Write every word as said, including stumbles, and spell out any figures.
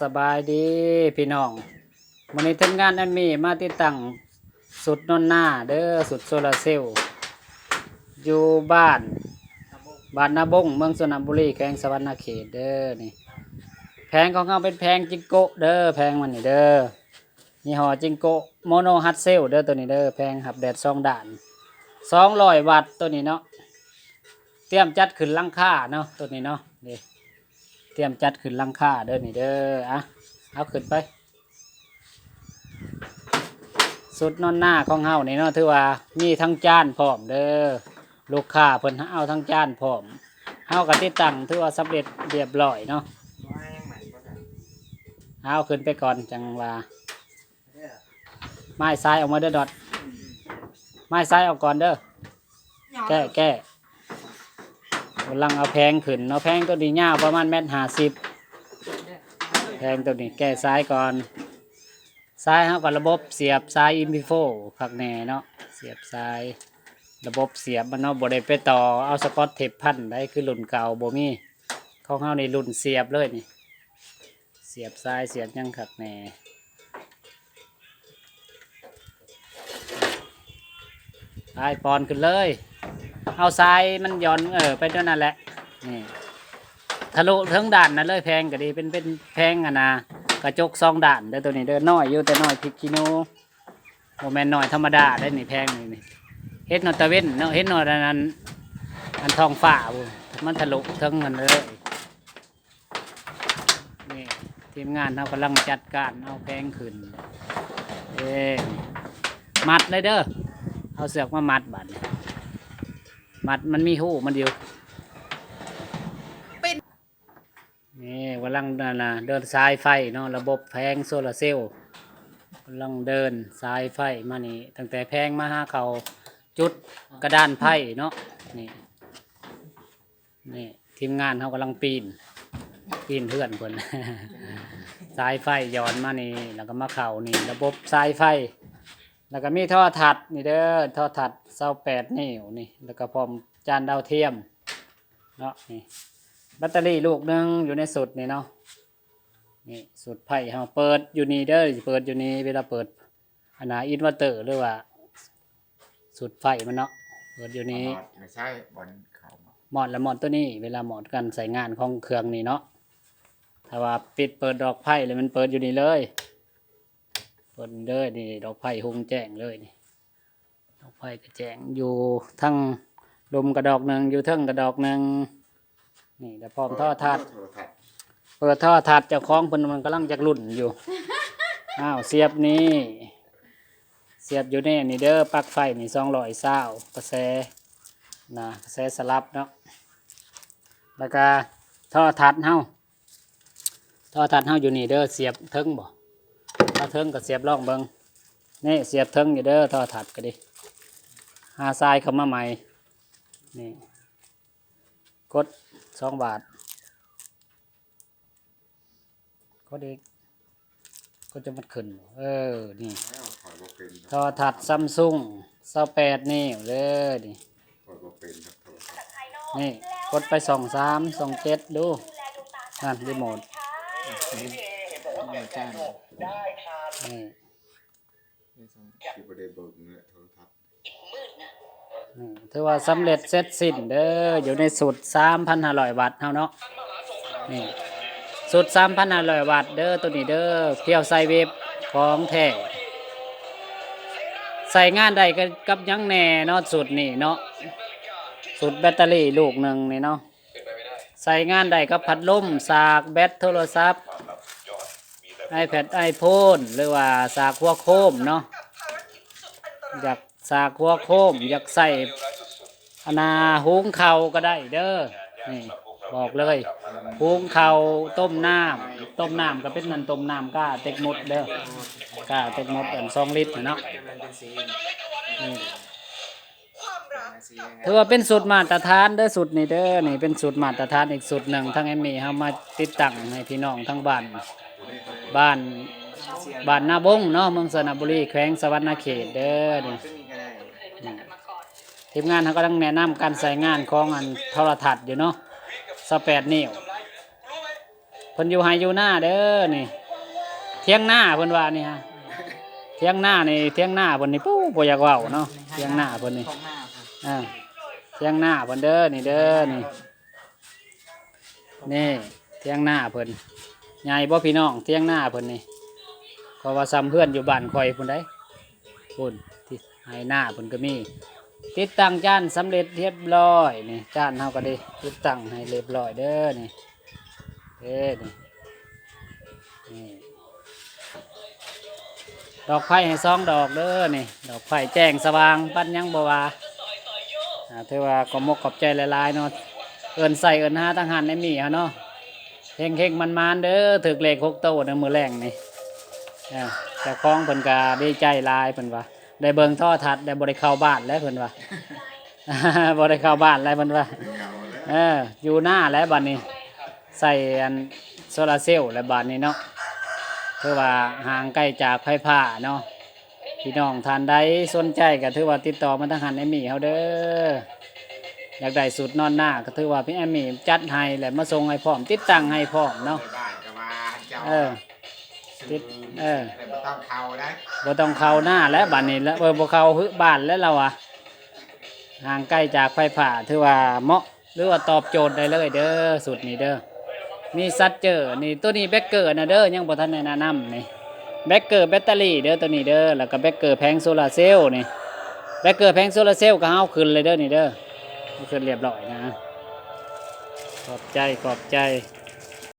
สบายดีพี่น้อง มื้อนี้ทีมงานแอมมี่มาติดตั้งสุดนอนนาเด้อ สุดโซลาร์เซลล์ อยู่บ้าน บ้านนาบง เมืองสนามบุรี แขวงสะหวันนะเขตเด้อ นี่ แผงของเฮาเป็นแผงจิงโก้เด้อ แผงมันนี่เด้อ ยี่ห้อจิงโก้ โมโนฮัดเซลเด้อ ตัวนี้เด้อ แผงรับแดดสองด้าน สองร้อยวัตต์ตัวนี้เนาะ เตรียมจัดขึ้นหลังคาเนาะ ตัวนี้เนาะ นี่ เตรียมจัดขึ้นหลังคาเด้อ นี่เด้อ อ่ะ เอาขึ้นไป สุดนอนนาของเฮานี่เนาะ ถือว่ามีทั้งจานพร้อมเด้อ ลูกค้าเพิ่นเอาทั้งจานพร้อม เฮาก็ติดตั้งถือว่าสำเร็จเรียบร้อยเนาะ เอาขึ้นไปก่อนจังว่า ไม้ซ้ายออกมาเด้อดอท ไม้ซ้ายออกก่อนเด้อ แก้ แก้ กำลังเอาแผงขึ้นเนาะ แผงตัวนี้ยาวประมาณเมตรห้าสิบ แผงตัวนี้แก้ซ้ายก่อน ซ้ายเฮาก็ระบบเสียบสาย เอ็ม พี โฟร์ คักแน่เนาะ เสียบสาย ระบบเสียบมันเนาะ บ่ได้ไปต่อเอาสกอตเทปพันได้คือรุ่นเก่า บ่มี ของเฮานี่รุ่นเสียบเลยนี่ เสียบสายเสียบหยังคักแน่ ไปปอนขึ้นเลย เอาสายมันหย่อน เออ ไปด้วยนั่นแหละ นี่ ทะลุเทิงด้านนั่นเลย แผงก็ดี เป็น เป็นแผงอะนะ กระจกสองด้านเด้อ ตัวนี้เด้อ น้อยอยู่แต่น้อยพริกขี้หนู บ่แม่นน้อยธรรมดาได้นี่ แผงนี่นี่ เห็นฮอดตะเว็นเนาะ เห็นฮอดอันนั้น อันท้องฟ้าพุ้น มันทะลุเทิงนั่นเลย นี่ ทีมงานเฮากำลังจัดการเอาแผงขึ้น เอ้ มัดเลยเด้อ เอาเสือกมามัดบัดนี้ มัดมันมีฮูมันอยู่ นี่กำลังนั่นน่ะ เดินสายไฟเนาะ ระบบแผงโซลาร์เซลล์ กำลังเดินสายไฟมานี่ ตั้งแต่แผงมาหาเขาจุดกระดานไฟเนาะ นี่ นี่ ทีมงานเฮากำลังปีน ปีนเฮือนเพิ่น สายไฟหย่อนมานี่ แล้วก็มาเข้านี่ ระบบสายไฟ แล้วก็มีโทรทัศน์นี่เด้อ โทรทัศน์ซาวแปดนิ้วนี่ แล้วก็พร้อมจานดาวเทียมเนาะ นี่ แบตเตอรี่ลูกหนึ่งอยู่ในสุดนี่เนาะ นี่สุดไฟเฮาเปิดอยู่นี่เด้อ เปิดอยู่นี่ เวลาเปิด อันน่ะ อินเวอร์เตอร์ หรือว่าสุดไฟมันเนาะ เปิดอยู่นี่ หมอดไม่ใช่บอลเขา หมอดละหมอดตัวนี้ เวลาหมอดการใช้งานของเครื่องนี่เนาะ ถ้าว่าปิดเปิดดอกไฟเลย มันเปิดอยู่นี่เลย เปิดเลยนี่ ดอกไฟหุงแจ้งเลยนี่ ดอกไฟก็แจ้งอยู่ทั้งลุมกระดอกหนึ่ง อยู่เทิงกระดอกหนึ่ง นี่ แล้วพร้อมโทรทัศน์ โทรทัศน์ เปิดโทรทัศน์ เจ้าของเพิ่นมันกำลังจักรุ่นอยู่ อ้าว เสียบนี่ เสียบอยู่นี่ นี่เด้อ ปลั๊กไฟนี่ สองร้อยซาว กระแสนะ กระแสสลับเนาะ แล้วก็โทรทัศน์เฮา โทรทัศน์เฮาอยู่นี่เด้อ เสียบเทิงบ่ ถ้าเทิงก็เสียบลองเบิ่ง นี่เสียบเทิงอยู่เด้อ โทรทัศน์ก็ดี หาสายเข้ามาใหม่ นี่ กดสองบาท กดอีก กดจนมันขึ้น เออ นี่ อ้าว ข้อยบ่เป็นครับ โทรทัศน์ซัมซุง ซาวแปด นิ้วเด้อ นี่ ข้อยบ่เป็นครับโทรศัพท์ นี่ กดไปสองสาม สองเจ็ด ดู นั่น รีโมท นี่ สิบ่ได้เบิ่งเนอะโทรทัศน์ อืม ถือว่าสำเร็จเสร็จสิ้นเด้อ อยู่ในสุด สามพันห้าร้อย วัตต์เฮาเนาะ นี่ สุด สามพันห้าร้อย วัตต์เด้อ ตัวนี้เด้อ เพียวไซเวฟ ของแท้ ใช้งานได้กับ กับหยังแน่เนาะ สุดนี้เนาะ สุดแบตเตอรี่ลูกหนึ่งนี่เนาะ ใช้งานได้กับพัดลม สากแบตโทรศัพท์ ไอแพด ไอโฟน หรือว่าสากหัวโคมเนาะ อยากสากหัวโคม อยากใส่อันนาหุงข้าวก็ได้เด้อ นี่ บอกเลย หุงข้าวต้มน้ำ ต้มน้ำก็เป็นนั่น ต้มน้ำกาเต็กหมดเด้อ กาเต็กหมดอัน สองลิตรน่ะเนาะ นี่ ถือว่าเป็นสุดมาตรฐานเด้อ สุดนี้เด้อ นี่เป็นสุดมาตรฐานอีกสุดหนึ่ง ทางแอมมี่เฮามาติดตั้งให้พี่น้องทางบ้าน บ้าน บ้านนาบงเนาะ เมืองสระบุรี แขวงสะหวันนะเขตเด้อ นี่ นี่ ทีมงานเฮากำลังแนะนำการใช้งานของอันโทรทัศน์อยู่เนาะ ซาวแปด นิ้ว พิ่นอยู่ไฮ่อยู่นาเด้อนี่ เถียงนาเพิ่นว่านี่ฮะ เถียงนานี่ เถียงนาเพิ่นนี่ ปู๊ บ่อยากเว้าเนาะ เถียงนาเพิ่นนี่ ของหน้าครับ อ่า เถียงนาเพิ่นเด้อนี่เด้อนี่ นี่ เถียงนาเพิ่น ใหญ่บ่พี่น้อง เถียงนาเพิ่นนี่ เพราะว่าส่ำเฮือนอยู่บ้านข่อยพุ้นใด๋ พุ้น ที่ไฮ่นาเพิ่นก็มี ติดตั้งจานสำเร็จเรียบร้อยนี่ จานเฮาก็ได้ติดตั้งให้เรียบร้อยเด้อนี่ เด้นี่ นี่ ดอกไฟให้สองดอกเด้อนี่ ดอกไฟแจ้งสว่าง ปานหยังบ่ว่า อ่า ถือว่าขอบมกขอบใจหลายๆเนาะ เอิ้นใส่เอิ้นหาทางหันไอ้หมี่เฮาเนาะ เฮงๆ มันๆ เด้อ ถืกเลขหกโตในมื้อแลงนี่ อ่า เจ้าของเพิ่นก็ดีใจหลายเพิ่นว่า ได้เบิ่งโทรทัศน์ ได้บ่ได้เข้าบ้านแล้วเพิ่นว่า บ่ได้เข้าบ้านแล้วเพิ่นว่า เออ อยู่นาแล้วบัดนี้ ใส่อันโซลาร์เซลล์แล้วบัดนี้เนาะ ถือว่าห่างไกลจากไฟฟ้าเนาะ พี่น้องท่านใดสนใจก็ถือว่าติดต่อมาทางหันไอ้หมี่เฮาเด้อ อยากได้สูตรนอนนาก็ถือว่าพี่ไอ้หมี่จัดให้ และมาส่งให้พร้อม ติดตั้งให้พร้อมเนาะ ในบ้านก็ว่าเจ้า เออ ติด เออ แต่บ่ต้องเข้าได้ บ่ต้องเข้านาแล้วบัดนี้แล้ว เออ บ่เข้าบ้านแล้วเราอะ ห่างไกลจากไฟฟ้า ถือว่าเหมาะ หรือว่าตอบโจทย์ได้เลยเด้อ สูตรนี้เด้อ มีซัดเจอร์นี่ ตัวนี้เบรกเกอร์นะเด้อ ยังบ่ทันได้แนะนำนี่ เบรกเกอร์แบตเตอรี่เด้อ ตัวนี้เด้อ แล้วก็เบรกเกอร์แผงโซลาร์เซลล์นี่ เบรกเกอร์แผงโซลาร์เซลล์ก็เอาขึ้นเลยเด้อนี่เด้อ เอาขึ้นเรียบร้อยนะ ขอบใจ ขอบใจ